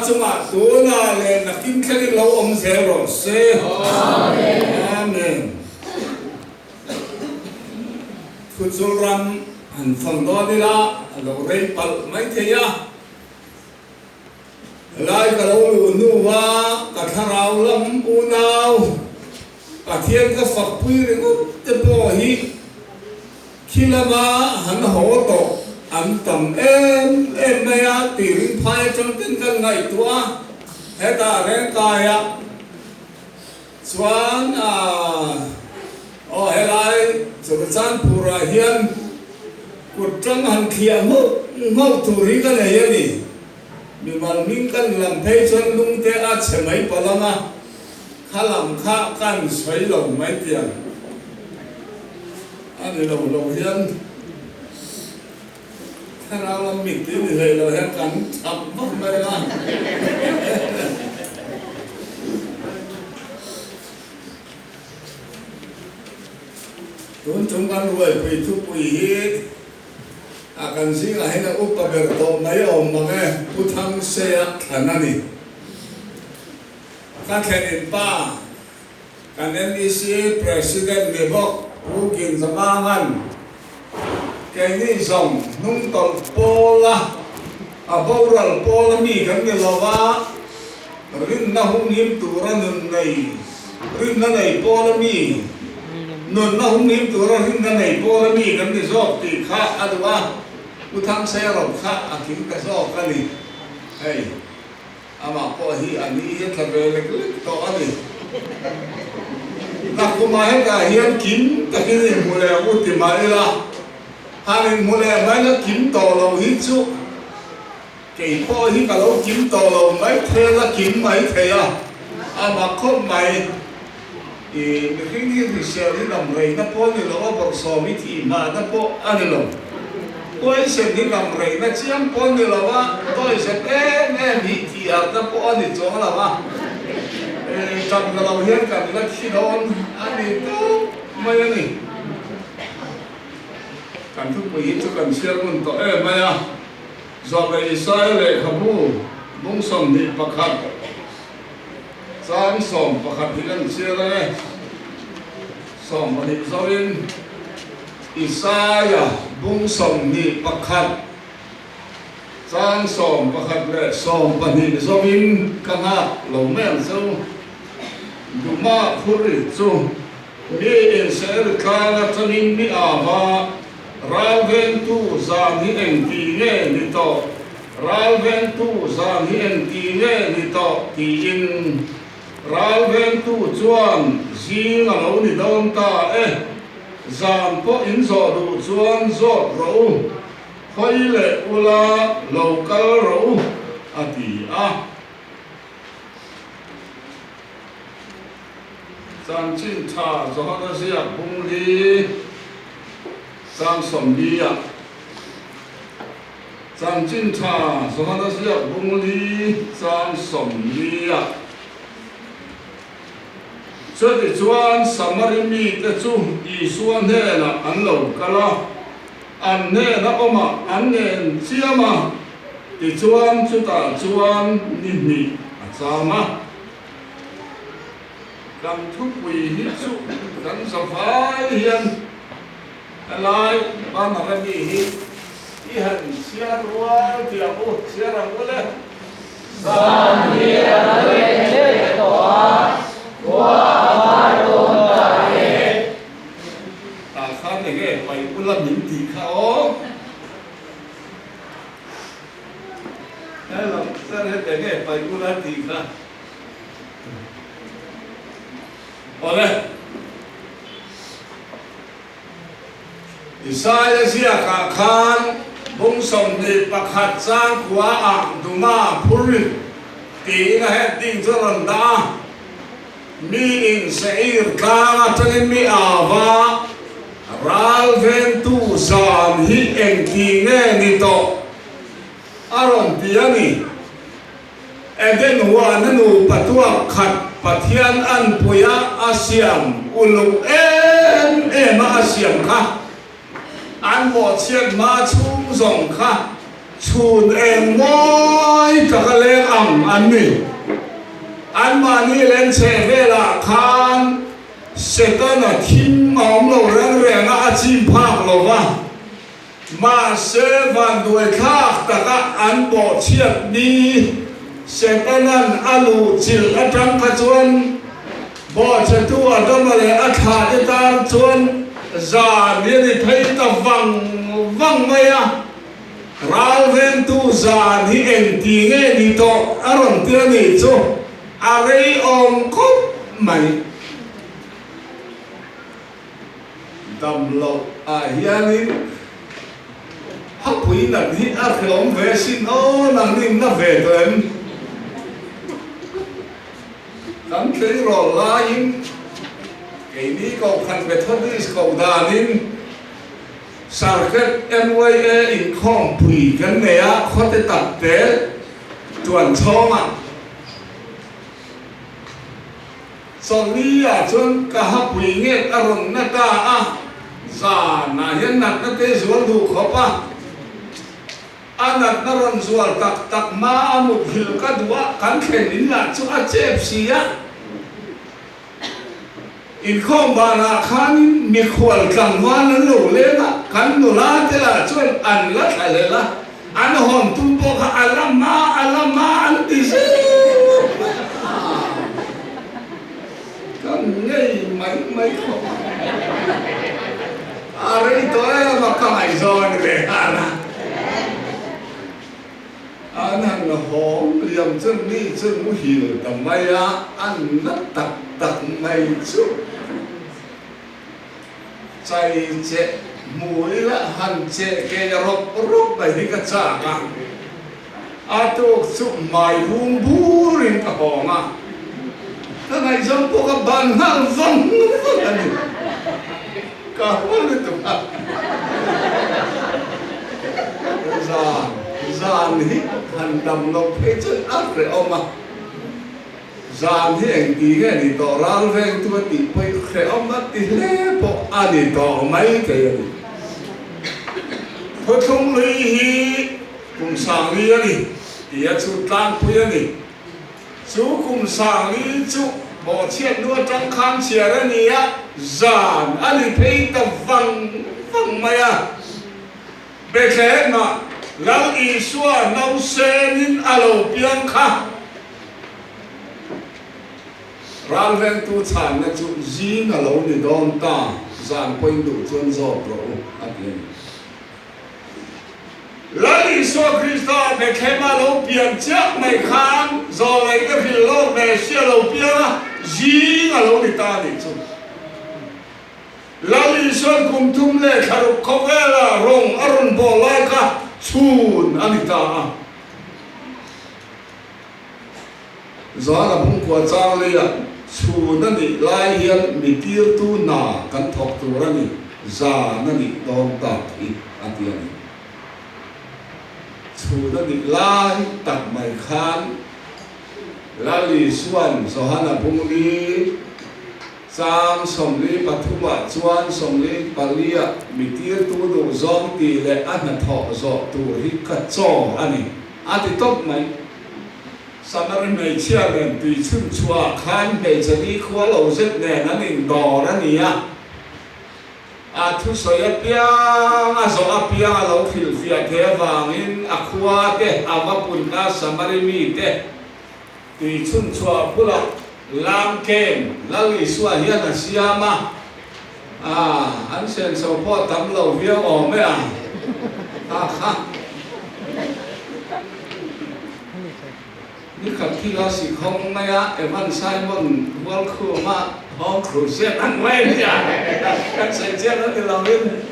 chungah tunah leh nakin thlengin lo awm zel rawh se. Amen. Thuchul ram han fang dawn ila a lo rei palh mai thei a. Helai ka lo luh hnua ka thlarau lam unau Pathian ka fakpui ringawt te pawh hi khi lama han haw tawh an tam em em mai a tih ring phai atang ten kan ngaihtuah a, hetah rengkaia chuan aw helai Churachandpur-ah hian kut tang han thliah nghauh nghauh tur hi ka nei a ni. Mimal hming kan lam phei chuan lungte a chhe mai palh ang a, kha lam kha kan sawi lo mai tiang a ni lo lo hian thlarau lam mit hi ni hlei lo hian kan chak vak mai a. Tun chung kan ruaipui thupui hi a kan zingah hian a upa ber tawh mai awm mang e, Pu Thangseia thlan a ni. Ka thlenin pa, kan NEC President ni bawk Pu Ginzamangan keini zawng hnungtawlh pawla a boral pawla mi kan ni lo va, rinna humhim tura nun nei, rinna nei pawla mi, nunna humhim tura rinna nei pawla mi kan ni zawk tih kha a duh a, Pu Thangserawp kha a tling ta zawk a ni. Hei. Amah pawh hi a ni hi a tla ve lek lek tawh a ni. Nakumah hetah hian kim takin inhmu leh ang u ti mah ila, han inhmu leh mai la kim tawh lo hi chu kei pawh hi ka lo kim tawh lo mai thei la kim mai thei a, amah khawp mai. I mihring hi hrisel hi dam reina pawh a ni lo a, bawrhsawm hi thih hmahna pawh a ni lo. Poison hi dam reina chiang pawh a ni lo a, poison em em hi thih harhna pawh a ni chuang lo a, ṭap na lo hian kan la thi dawn a ni tawp mai a ni. Kan thupui hi chu kan chhiar ngun tawh em mai a, Zawlei Isaia lehkhabu bung 21. Chang 11 hi kan chhiar ang e. 12 zoin Isaia bung 21 chang 11 leh 12 zoin ka nghak lo mai ang chu. Duma khur chu mi inser tlang atangin mi ava Ral vengtu zan hi eng ti nge ni tawh? Ral vengtu zan hi eng ti nge ni tawh? tiin ral vengtu chuan zing a lo ni dawn ta e, zan pawh in zawh duh chuan zawt rawh u, hawi leh ula lo kal rawh u, a ti a. Chanchin tha Johana ziak bung li chang 40 ah Chanchin tha Johana ziak bung li chang 40 ah Chuti chuan Samari mite chu Isua hnenah an lo kal a, an hnena awmah an ngen chiam a, tichuan chutah chuan ni hnih a cham a. Kan thupui hi chu kan zavai hian helai banner a mi hi i han chhiar rual tih ang u, chhiar ang u le. Zan hi a la leh leh tawh a, khua a var dawn ta e. Tah khan enge paih ula min tih kha aw. Hello, sir heti nge paih ula tih kha. Awle. Isaia ziakah khan bung 21 chang khua ah Duma phurrit tiin a heading chu a rawn dah a. Mi in Seir tlang atangin mi au va, Ral vengtu zan hi engti nge ni tawh? a rawn ti a ni. Eden huana nupa tuak khat Pathian anpuia a siam uluk em em a a siam kha an bawhchhiat hma chhung zawng kha. Chhun eng mawi taka leng ang an ni. Anmahni len chheh velah khan Setana thim a awm lo reng reng a, a chim phak lo va. Mahse vanduai thlak taka an bawhchhiat ni Setana'n a luh chilh atang kha chuan bawhchhetu Adama leh a thlahte tan chuan zan hi a ni phei ta vang vang mai a. Ralvengtu zan hi engti nge ni tawh a rawn ti a nih chu a rei awm khawp mai. Dam loh ah hianin hapui nat hi a hrehawm ve sin aw nang nin na ve tawh em? Kan tleirawl laiin keini Kohhran Methodist koh danin Sarkhet MYA inkhawmpui kan nei a, khawte tak te tuan chhawngah Chawlhni-ah chuan ka hapui nget a rawn na ta a, zanah hian natna te zual duh khawp a, a natna rawn zual tak tak hma a muthilh ka duh a, kan thlen in lah chu a chep si a. Inkhawm banah khanin mikhual tlangval an lo leng a, kan nula te lah chuan an la thla hlel a, an hawn tum pawh kha a la hma, a la hma an ti zeuh mai a, kan ngei mai mai khawp a, a rei tawh em a, ka ngaihzawng a ni ve nghal a. An han hawng liam chu mi chu muhil ta mai a, an na tak tak mai chu chai cheh hmu ila han cheh keh rawp rawp mai hi ka chak a, a tuk chu hmai vung burin ka hawng a, ka ngaihzawng pawh ka ban nghal vang vang a ni, ka haw lutuk a. Zan zan hi han dam loh phei chuan a hrehawm a, zan hi engti nge ni tawh ral vengtu a tih pawhin hrehawm a ti hle pawh a ni tawh mai thei a ni. Thuthlung lui hi kum sangli a ni tia chu tlangpui a ni. Chu kum sangli chu bawhchhiat nu atang khan chhiar a ni a, zan a ni phei ta vang vang mai a. Bethlehem-ah Lal Isua nausenin a lo piang kha. Ralvengtu chhanna chu zing a lo ni dawn ta, zan pawhin duh chuan zawt rawh u, a ti a ni. Lal Isua Krista Bethlehem-a lo pian chiah mai khan zawlei te hrilh lawk ve sia lo piang a, zing a lo ni ta a nih chu. Lal Isua'n kum thum leh thlaruk khawvela rawng a rawn bawl lai kha chhun a ni ta a. Zana bungkua chang leiah chhun a nih lai hian mi tirtu hna kan thawk tur a ni, zan a nih dawn tak hi a ti a ni. Chhun a nih lai tak mai khan Lal Isua'n Johana bungli, Chang 43 ah chuan 44 ah mi tirtu duh zawng tih leh a hnathawh zawh tur hi ka chaw a ni, a ti tawp mai. Samari hmeichhia nen tui chhun chhuah ah khan hmeichhe ni khua lo zet nen an indawr a ni a, a thusawi apiang a zawh apiang a lo hrilhfiah thei avangin a khua te a va punna Samari mite Tui chhunchhuah bulah lam kem Lal Isua hian a siam a, ah, an senso pawh tam lo viau awm e a, ha ha. Nikhat khi la si khawng mai a, Evan Simon Hualkhuma Home Crusade an mai nia, kan sawi chian a ni lovin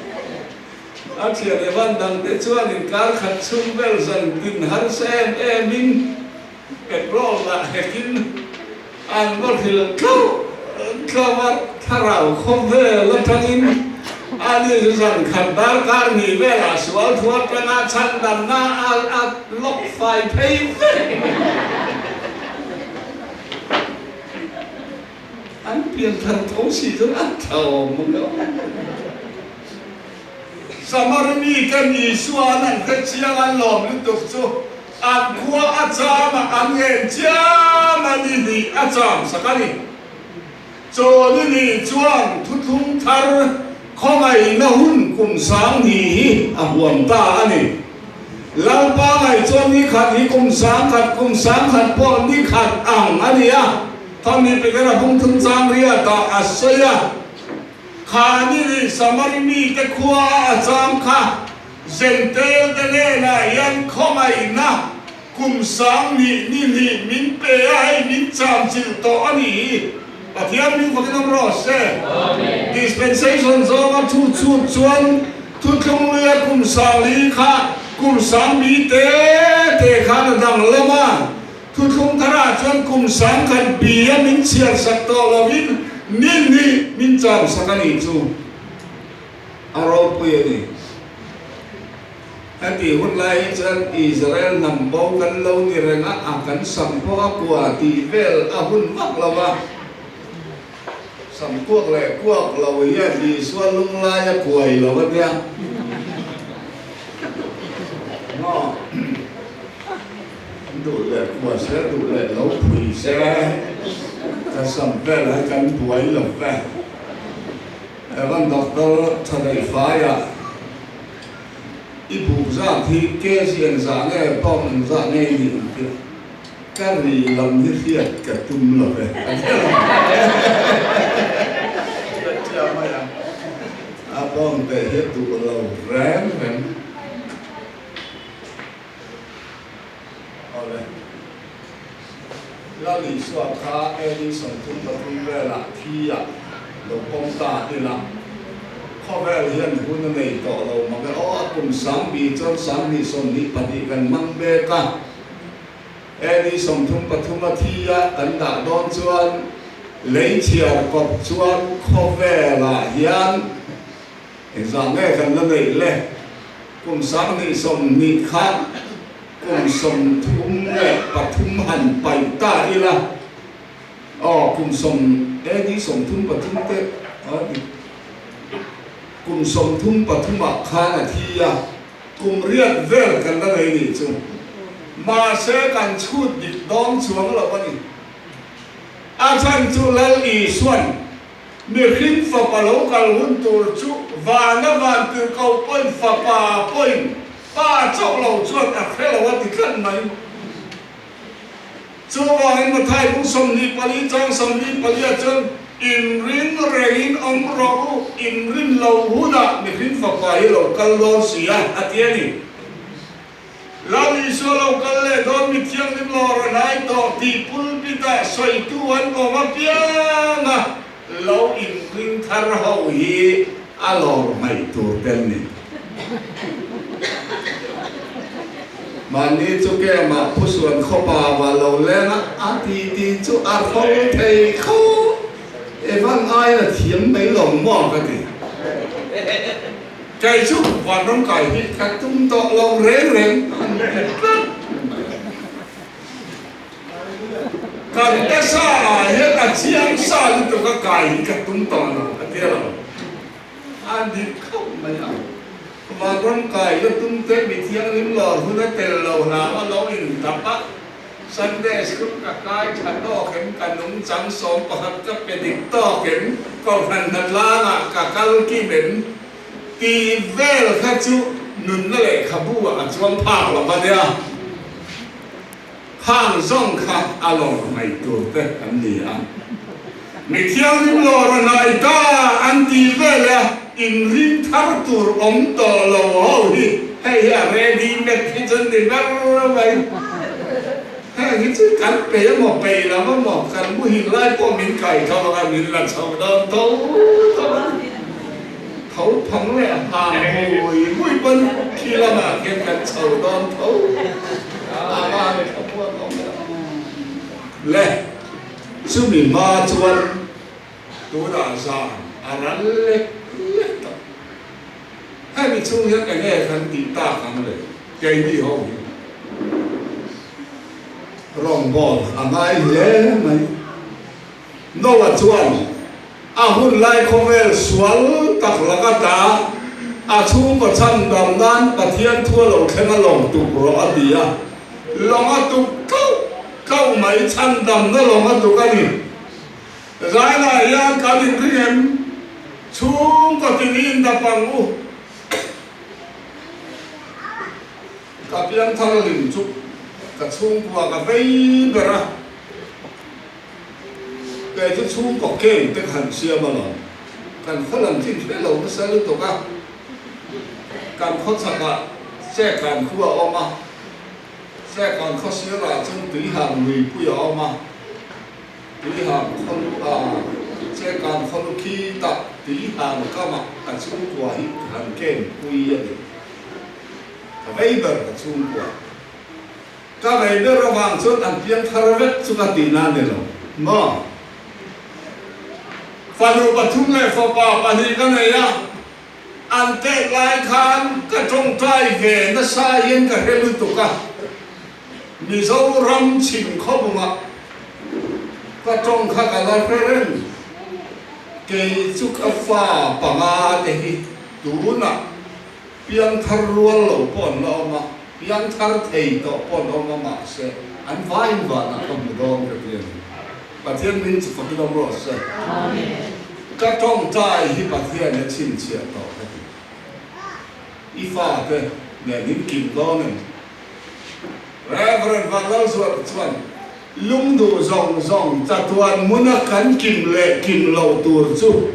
a thian Evan dangte chuan inkar khat chhung vel zan din harsa em em in, Petrol lah hekin an va hrilh tlauh tlauh a, thlarau khawvel atangin a ni chu zan khat darkar hnih velah sual thu atanga chhandamna a lawk fai phei vek. An pian thar tho si chuan a tha awm ang e aw. Samari miten Isua an han hre chiang an lawm lutuk chu an khua a cham a, an ngen chiam a ni hnih a cham sak a ni. Chaw ni nih chuan thuthlung thar khawngaihna hun kum 10,000 hi a huam ta a ni. Lalpa ngaih chuan ni khat hi kum 10,000, kum 10,000 pawh ni khat ang a ni a, Thawmhni Petera bung thum chang riatah a sawi a. Kha ni nih Samari mite khua a a cham kha Zentel te hnenah hian khawngaihna Kum 10,000 ni hnih min pe a, hei min cham chilh tawh a nih hi. Pathian min fakin awm rawh se. Dispensation zawnga thu chhut chuan thuthlung luia kum 40 kha kum sangbi te te khan a danglam a, thuthlung tharah chuan kum 10,000 bi a min chhiar sak tawh lovin ni hnih min cham sak a nih chu a ropui a ni. Heti hun lai hi chuan Israel hnam bo kan lo ni reng a, a kan sam pawh a kua tih vel a hun vak lo va. Sam kuak leh kuak lo hian Isua lunglai a kuai lo a nia. Maw? Duh leh kua se, duh leh lo phui se, ka sam vel hi kan buai lo ve. Evan Doctor Thaneihfaia. I buk zat hi kg engzah nge pound engzah nge i nih ang tih ka ri lam hi hriat ka tum lo ve. A pound te hi a duh lo reng reng. Awle. Lal Isua kha AD 33 velah thi ah lo pawm ta ila, khawvel hian hun a nei tawh lo mak e. Aw, a kum sangbi chuan 2024 kan hmang mek a, AD 33 a thi a kan dah dawn chuan lei chhiar kawp chuan khawvelah hian engzah nge kan la neih le? Kum 2020 kha kum 33 han paih ta ila, aw kum sawm AD 33 te aw dik kum 33 ah khan a thi a, kum riat vel kan la nei nih chu. Mahse kan chhut dik dawn chuang lo a ni. A chhan chu Lal Isuan Mihring fapa lo kal hun tur chu vana van tirhkoh pawhin fapa pawhin pa chauh lo chuan a hre lo a ti tlat mai. Chuvangin Mathai bung 24 chang 44 ah chuan inring rengin awm rawh u, inrin lo hunah mihring fapa hi lo kal dawn si a, a ti a ni. Lal Isua lo kal leh dawn mi thianghlim lawr a hnai tawh tih pulpit-ah sawitu an awm apiang a, lo inring thar ho hi a lawr hmaih tur te an ni. Mahni chu kemah Phusuan khawpa va lo leng a, a titi chu a hrawng thei khawp. Evan aiin a thiam mai lo maw ka ti. Kei chu vanram kai hi ka tum tawh lo reng reng an ti tlat mai a. Kan tasa ah hian a chiang sa lutuk a kai hi ka tum tawh lo a tia lo. A dik khauh mai a. Vanram kai la tum te mi thianghlim lawr hun a tel lo hlau a lo intap a. Sunday School ka kai tha tawk em, ka nungchang 11 ka pe dik tawk em, Kohhran hnatlangah ka kal kim em tih vel kha chu nunna lehkhabu ah a chuang phak lo va nia. Khang zawng kha a lawr mai tur te an ni a. Mi thianghlim lawr a hnai ta an ti vel a, inring thar tur awm tawh lo ho hi hei hi a ready made hi chu an ni ber mai. Heng hi chu kan peih emaw peih lo emaw kan muhil lai pawh min kai tho ang a, min la chho dawn tho tho a ni. Tho phang leh hang hui hui pawn khi lamah khian kan chho dawn tho a van thlamuan awm lo le. Chumi hma chuan tunah zan a ral lek lek tawh. Hemi chhung hian eng nge kan tih tak ang le? Keini ho hi rawngbâwl a ngai hle mai. Noah chuan a hun lai khawvel sual tak laka ta. A chhungkaw chhandam nan Pathian thu a lo thleng a lawng tuk rawh a ti a. Lawng a tuk tlauh tlauh mai, chhandamna lawng a tuk a ni. Zainah hian kan inring em? Chhungkaw tin i indap ang u. Ka piangthar lim chu ka chhungkua ka vei ber a. Kei chu chhungkaw kem te ka han siam alawm. Kan khaw lam chin hre lo nasa lutuk a, kan khaw chhakah Chekan khu a awm a, Chekan khaw sirah chuan Tuihang luipui a awm a, Tuihang khaw lu a, Chekan khaw lu khi tah Tuihang kamah ka chhungkua hi ka han kem pui a ni. Ka vei ber ka chhungkua. Ka vei ber avang chuan an piang thar vek chu ka tihna a ni lo maw? Fanu pathum leh fapa pahnih ka nei a, an tet lai khan ka tawngtai ve nasa hian ka hre lutuk a, Mizoram chhim khawpungah ka tawng kha ka la hre reng. Kei chu ka fa panga te hi tunah Piangthar rual lo pawh an la awm a, piangthar thei tawh pawh an awm a, mahse an vain vanah ka hmu dawn ka ti a ni. Pathian min chu fakin awm rawh se. Ka tawngtai hi Pathian a chhinchhiah tawh ka ti. I fate nen in kim dawn em? Rev. Vanlalzuata chuan lungduh zawng zawng chatuan hmuna kan kim leh kim loh tur chu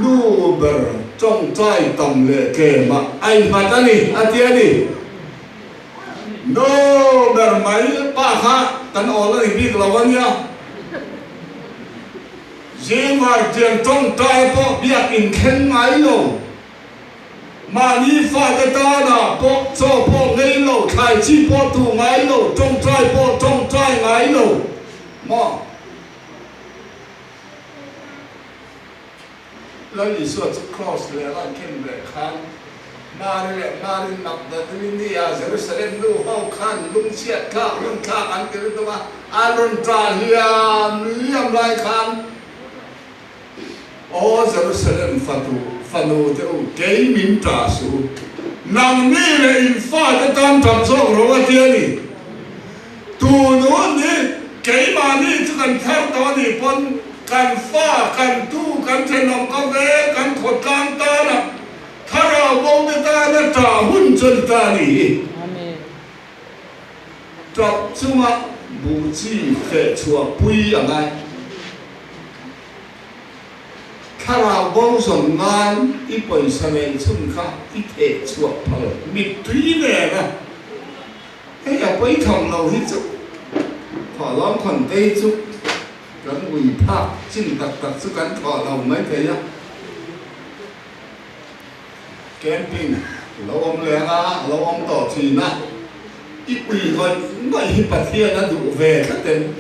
nu ber tawngtai tam leh tlemah a innghat a ni, a ti a ni. Nu ber mai pa kha kan awl a ni bik lo a nia. Zingvar tiang tawngtai pawh biak inthleng ngai lo. Mahni fate tanah pawh chaw pawh ngei lo, thlai chi pawh tuh ngai lo, tawngtai pawh tawngtai ngai lo maw? Lal Isua chu Kraws leh a khen leh khan Mari leh Mari Magdalini a Jerusalem nu ho khan lungchhiat thlak rawn thlak an ti lutuk a, an rawn tah hliam hliam lai khan, Aw Jerusalem fatu, fanu te u, kei min ṭah suh u. Nangni leh in fate tan ṭap zawk ro a ti a ni. Tunu ni, keimahni chu kan thar tawh a nih pawn kan fa, kan tu, kan thenawm ka veng, kan khawtlang tana thlarau bo te tana ṭah hun chu a ni ta a nih hi. Ṭap chunga buh chi feh chhuah pui a ngai. Thlarau bo zawn nan i pawisa nei chhun kha i theh chhuah phal mittui nen a, hei a pawi tham lo hi chu thawhlawm khawn te hi chu kan ui phak chin tak tak chu kan thawh lo mai thei a. Camping lo awm leng a, lo awm tawh thin a, i ui ngawih ngawih hi Pathian a duh ve tlat em?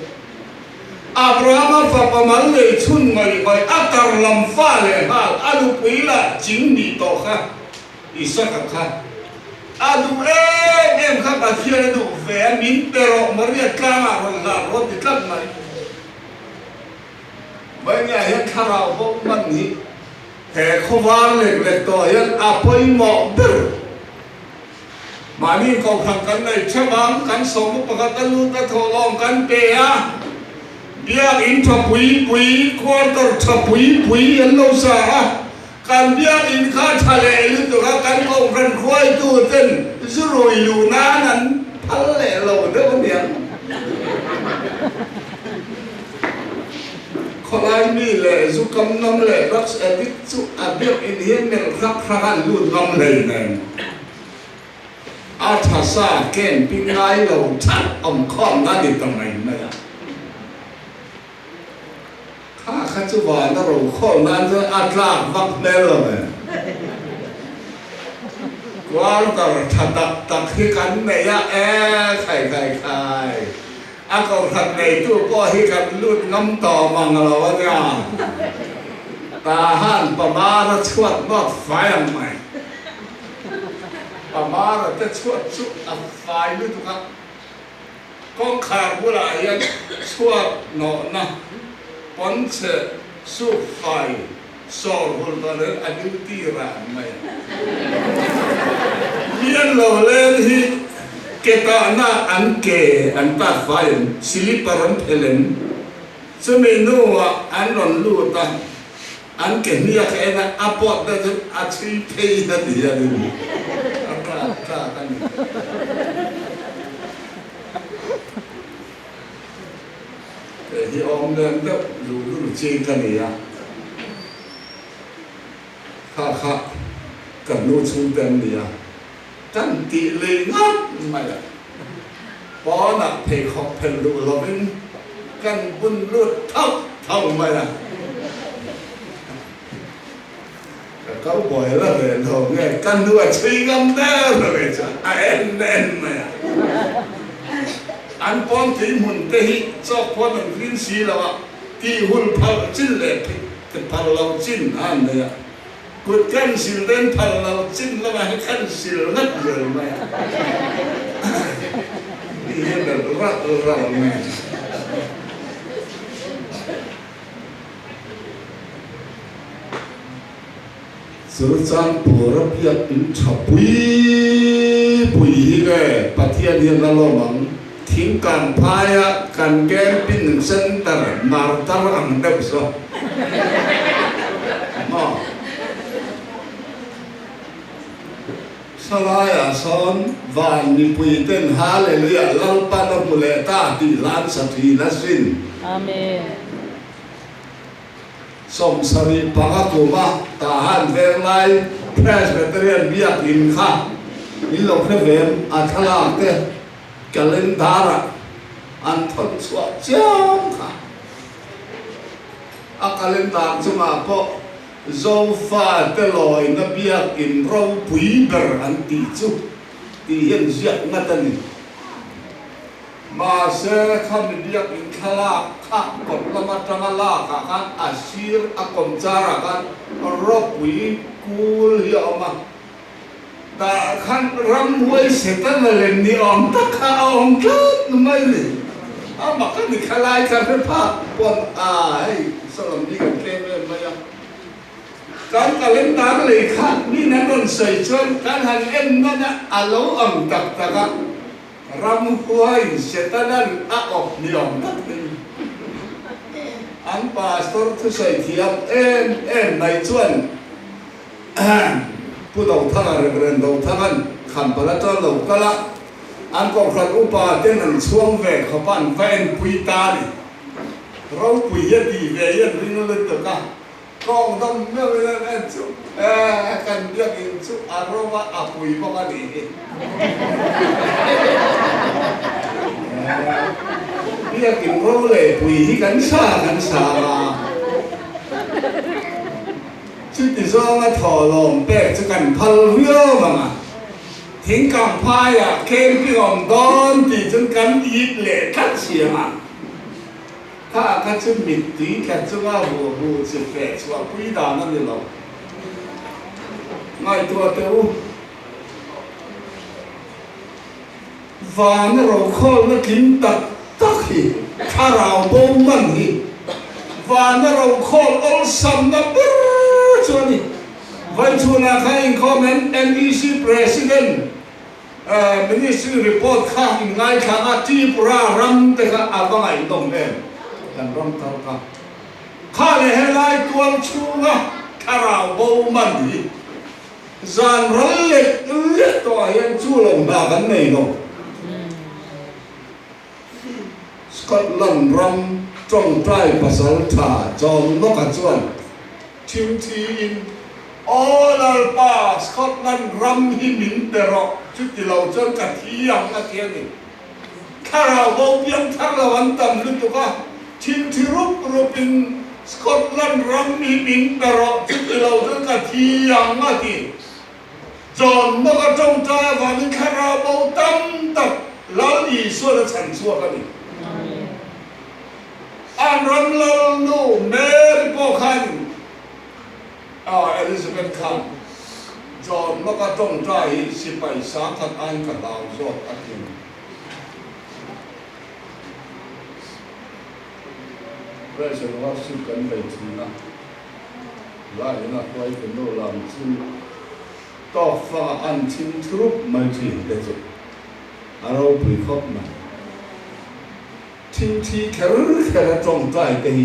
Abrahama fapa mal nei chhun ngawih ngawih a tar lam fa leh nghal a nupui lah ching nih tawh kha Isaka kha a duh em em kha Pathian a duh ve a, min pe rawh Maria tlangah rawn hlan rawh ti tlat mai. Vawinia hian thlarau bawk man hi he khawvar lek lek tawh hian a pawimawh ber. Mahni kohhran kan nei theuh ang, kan sawm pakhat a lut a thawhlawm kan pe a, biakinn tha pui pui, quarter tha pui pui an lo sa a, kan biakinn kha tha leh lutuk a, kan kohhran hruaitu ten zu rui luh nan an phal leh lo deuh aniang. Khawlai mi leh zu kam ngam leh drugs addict chu a biakinn hian melh hrak hrak an lut ngam hlei nen. A tha sa ken ping ngai lo that awm khawmna ni ta mai mai a. Kha kha chu van a ro khawm nan chuan a tlak vak hmel lo ve. Quarter tha tak tak hi kan nei a e khai khai khai. A kohhran neitu pawh hi kan lut ngam tawh mang lo a nia. Tahan pamara chhuat nawt fai ang mai. Pamara te chhuat chu a fai lutuk a, kawngkhar bulah hian chhuat nawhna pawnchhe suk fai. Sawr hul ta reng a duty ran mai a. Mi an lo len hi ke tahna an ke an tat fai em, silipar an phelh em? Chumi hnuah an rawn lut a, an ke hniak a en a, a pawt deuh chu a chhui phei na ti hianin a rat rat a ni. Kei hi awm lem deuh luh luh chi ka ni a, kha kha ka hnu chhungte an ni a, kan tih lui ngawt mai a, pawnah pheikhawk phelh duh lovin kan bun lut thauh thauh mai a, ka kal buai la ve lo nge ka nu a chhui ngam der lo ve chuan a en en mai a, an pawn tui hmun te hi chawk khuan an rin si lo a, tih hul phal chin leh phal lo chin a an nei a, kut kan sil ten phal lo chin lamah hi kan sil ngat zel mai a, mi hi melh ralh ralh mai a. Churachandpur a biak in tha pui pui hi nge Pathian hian a lawm ang? Thingkan phaia kan camping center martar ang deuh saw maw? Salaiah sawn van mipui ten Hallelujah Lalpan a hmu leh ta tih hlan sa thin a sin. Amen. 75 kuma Tahan Venglai Presbyterian Biakin kha min lo hre ve em? A thlalak te calendar ah an thawn chhuah chiam kha. A calendar chungah pawh Zofa te lawina biakin ropui ber an tih chu tih hian ziak ngat a ni. Mahse, khami biakin thlalak kha kawt lam atanga lakah khan a sir a kawmcharah khan ropui kul hi a awm a, tah khan ramhuai Setana lem ni awm tak kha a awm tlat mai ni. A mak a ni kha lai kha hre phak pawn a hei salam hi kan tlem em mai a. Kan calendar lei kha min an rawn sawi chuan kan han en nawn a, a lo ang tak tak a. Ramhuaiin Setanan a awp ni awm takin an pastor thusawi thiam em em mai chuan Pu Dothanga, Rev. Dothanga'n Khampal atang lo kal a, an kohhran upa ten an chhuang ve khawp a, an va enpui ta a ni. Ropui hi a tih ve hi an ring lutuk a. Kawng dam meuhin an en chu eh kan biakin chu a rova a pui bawk a nih hi. Eh biakin ro leh pui hi kan sa kan sa a, chuti zawnga thawhlawm pek chu kan phal viau ang a, thingkang phaiah camping awm dawn tih chuan kan ip leh tlat si ang a. Kha kha chu mittui tla chunga ruah hu chi feh chhuah pui dan a ni lo. Ngaihtuah teh u. Vana rokhawlna tling tak tak hi thlarau bo man hi vana rokhawl awlsamna ber chu a ni. Vaichhunah khan inkhawm hian NEC President Ministry report kha in ngaithlang a, Tripura ram te kha a va ngaihnawm em? Kan ram thar kha. Kha leh helai tual chhunga thlarau bo man hi zan ral lek lek tawhah hian chu lo hna kan nei lo. Scotland ram tawngtai pasal tha John Locke-a chuan thimthiin, Aw Lalpa, Scotland ram hi min pe rawh, chuti lo chuan ka thi ang, a ti a ni. Thlarau bo piang thar lo an tam lutuk a, thimthi rup rupin Scotland ram hi min pe rawh, chuti lo chuan ka thi ang, a ti. John Maka tawngtai avangin thlarau bo tam tak Lal Isuan a chhan chhuak a ni. An ram Lal nu Mary pawh khan Elizabeth khan John Maka tawngtai hi sipai sangkhat aiin ka hlau zawk a ti. Praise and worship kan bei thin a. Laiin a hruaitu nu lam chu tawk fanga an thim thurup mai thin te chu a ropui khawp mai. Thingthi kher kher a tawngtai te hi.